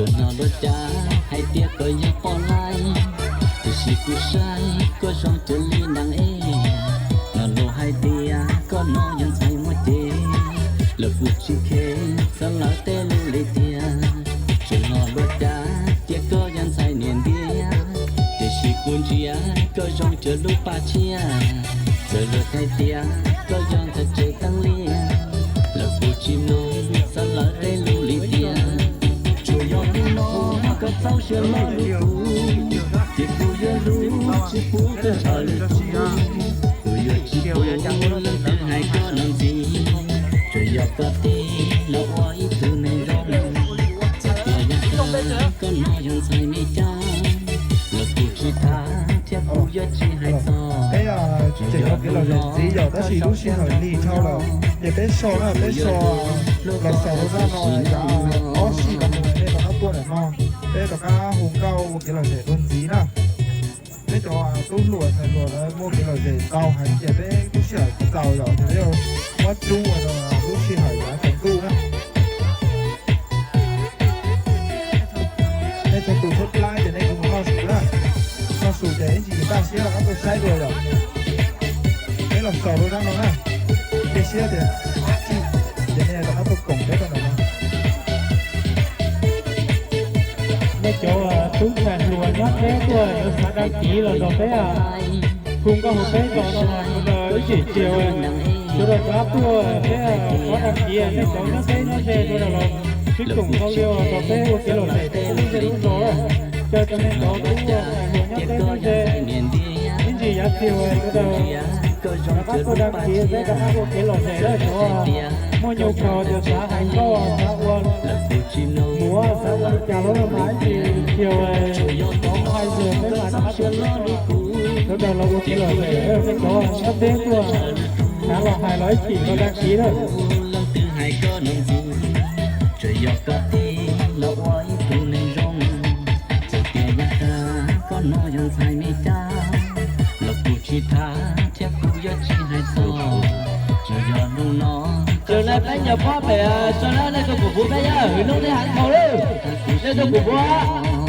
Hnov luag cav hais tias koj yog poj laib, tiam sis kuv saib koj zoo cuag li neeg es. Hnov luag hais tias koj no yog ntxhais muaj cev, lawv kuj tsis kheev xav lawv tej lus li tiag. Tsuas hnov luag cav tias koj yog ntxhais niam ntiag, tiam sis kuv ntsia koj zoo cuag lub paj tshiab. Txawm luag hais tias koj yog ntxhais tsev teeb liaj, lawv kuj tsis mloog xav lawv tej lus li tiag. Tsuas yog hnub no koj txaus siab los hlub kuv, ces kuv yuav hlub tsis pub koj ntshaw kuv. Kuv yuav tsis pub leej twg hais koj no ntxiv, tsuas yog koj tij los ua ib tug neeg zoo. Txawm tias yog koj no yog ntxhais me cas, los kuv tsis tham thiab kuv yuav tsis hais txog. Peb tseem yuav kev lom zem ntxiv yom, tab sis lub sij hawm lig dhau lawm, ces peb so na, peb so los xaus rau zaj no, yav ob sij no mus nej rov qab tuaj ntawm no, peb rov qab hu nkauj ua kev lom zem dua ntxiv na. Peb cov tub hluas ntxhais hluas lawv muaj kev lom zem ntau heev ces peb lub sij hawm tsis txaus yom, ces peb muab rub ua rau lub sij hawm yav tsaus ntuj na. Nej txhua tus txhob plab ces nej kuv mus noj su na. Noj su ces ib ntsis npaj siab rov qab tuaj saib dua yom. Peb los xaus rau zaj no na. Cia siab tias, ces nej rov qab tuaj koom peb rau ntawm no. Nej cov tub ntxhais hluas nyob teb tuaj yuav xav dag kiv los nrog peb, hu nkauj hu peb zos no los ib chim chiều, sawv daws rov qab tuaj peb qhov dag kiv. Nej cov nyob teb nyob ze sawv daws los sib koom tau li os, rau peb ua kev lom zem peb lub zej lub zos, caw tau nej cov tub ntxhais hluas nyob teb nyob ze, ib ntsis yav txiag sawv daws rov qab tuaj dag kiv, peb rov qab ua kev lom zem lawm. Cov muaj nyoog kawg ces xav hais nkauj, xav ua muam, xav ua li cas los mas ib ntsis chiều, tov hais tias peb mam rov qab tuaj, sawv daws los ua kev lom zem. Nej cov nyob teb tuaj, xav los hais los ib chim los dag kiv lawm. Tsuas yog koj tij los ua ib tug neeg zoo, txawm tias yog koj no yog ntxhais me cas, los kuv tsis tham thiab kuv yuav tsis hais txog. Tsuas yog hnub no, tsuas yog peb nyuam pob pem sawv daws nej tuaj koom kuv peb nyob hwv nub nej heev dhau lawm. Nej tuaj koom kuv